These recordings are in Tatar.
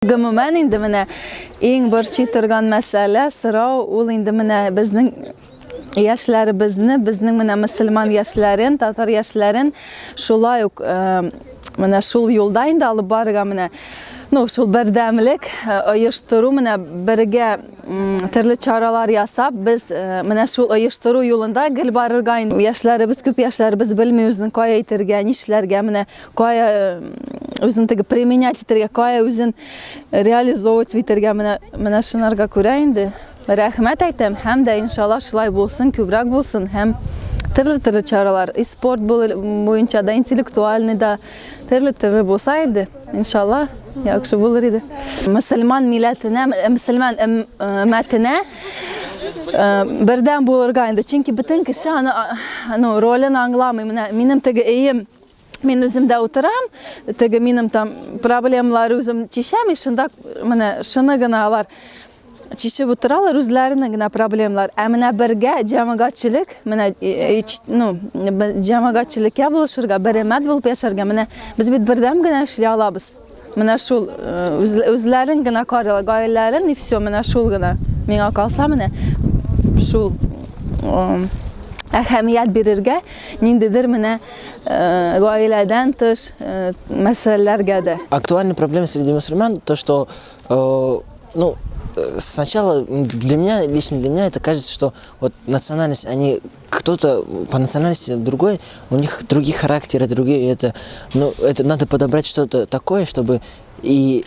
Гомумән инде менә иң борчый торган мәсьәлә, сорау ул инде менә безнең яшьләребезне, безнең менә мөселман яшьләрен, татар яшьләрен шулай ук э, менә шул юлда инде алып барырга менә ну, шул бердәмлек э, оештыру менә бергә төрле чаралар ясап, без э, менә шул оештыру юлында гел барырга инде. Яшьләребез, күп яшьләребез белми үзен кая итергә, нишләргә, менә кая э, үзен теге применять итәргә, кая үзен реализовывать итәргә, менә менә шунарга күрә инде. Рәхмәт әйтәм һәм дә иншалла шулай булсын, күбрәк булсын һәм төрле-төрле чаралар, и спорт буенча да, интеллектуальный да, төрле-төрле булса иде, иншалла, яхшы булыр иде. Мөселман милләтенә, мөселман өммәтенә бердәм булырга инде, чөнки бөтен кеше аны, ну, ролен аңламый. Менә минем теге өем Мин үзем дә утырам, теге минем там проблемалар үзем чишәм, и шунда менә шуны гына алар чишеп утыралар, үзләренең генә проблемалар. Ә менә бергә җәмәгатьчелек, менә ну, җәмәгатьчелеккә булышырга, бер өммәт булып яшәргә, менә без бит бердәм генә эшли алабыз. Менә шул үзләрен генә карыйлар, гаиләләрен и все, менә шул гына. Миңа калса менә шул әһәмият бирергә ниндидер менә гаиләдән тыш мәсьәләләргә дә. Актуальная проблема среди мусульман то, что ну, сначала для меня, лично для меня это кажется, что вот национальность, они кто-то по национальности другой, у них другие характеры, другие это, ну, это надо подобрать что-то такое, чтобы и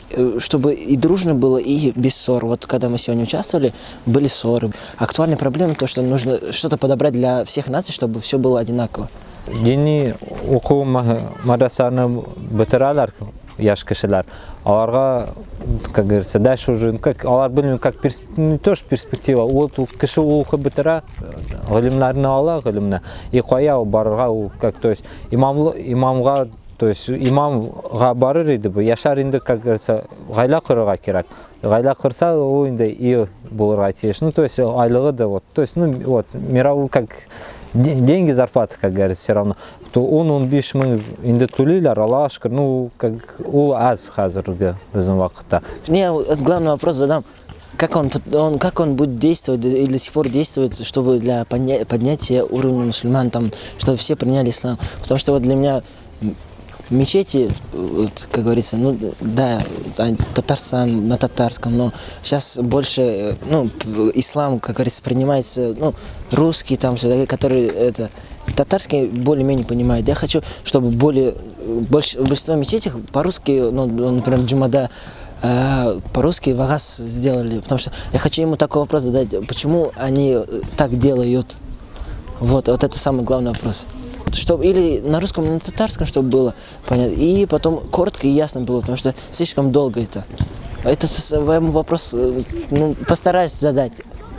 дружно было, и без ссор. Вот когда мы сегодня участвовали, были ссоры. Актуальная проблема то, что нужно что-то подобрать для всех наций, чтобы все было одинаково. Дини уку мәдрәсәне бетерәләр яшь кешеләр. Аларга, как говорится, дальше уже, ну, как, алар белмим, как перс, не то, что перспектива, вот кеше укып бетерә, гыйлемнәрне ала, гыйлемне, и кая ул барырга, ул, как, то есть, имамлы, имамга, то есть, имамга барыр иде бу, яшәр инде, как говорится, гаилә корырга кирәк. Гаилә корса, ул инде и булырга тиеш. Ну, то есть, айлыгы да вот, то есть, ну, вот, мировой, как, деньги, зарплата, как говорится, все равно. То 10-15 мең инде түлиләр, Аллага шөкер, ну, как, ул аз хәзерге безнең вакытта. Не, вот главный вопрос задам. Как он будет действовать и до сих пор действует, чтобы для поднятия уровня мусульман, там, чтобы все приняли ислам. Потому что вот для меня мечети, вот, как говорится, ну да, Татарстан на татарском, но сейчас больше, ну, ислам, как говорится, принимается, ну, русский там, все, которые это, татарский более-менее понимают. Я хочу, чтобы более, больше, в большинство мечетей по-русски, ну, например, Джумада, по-русски вәгазь сделали, потому что я хочу ему такой вопрос задать, почему они так делают? Вот, вот это самый главный вопрос. Чтобы или на русском, или на татарском, чтобы было понятно. И потом коротко и ясно было, потому что слишком долго это. Это вам вопрос, ну, постараюсь задать.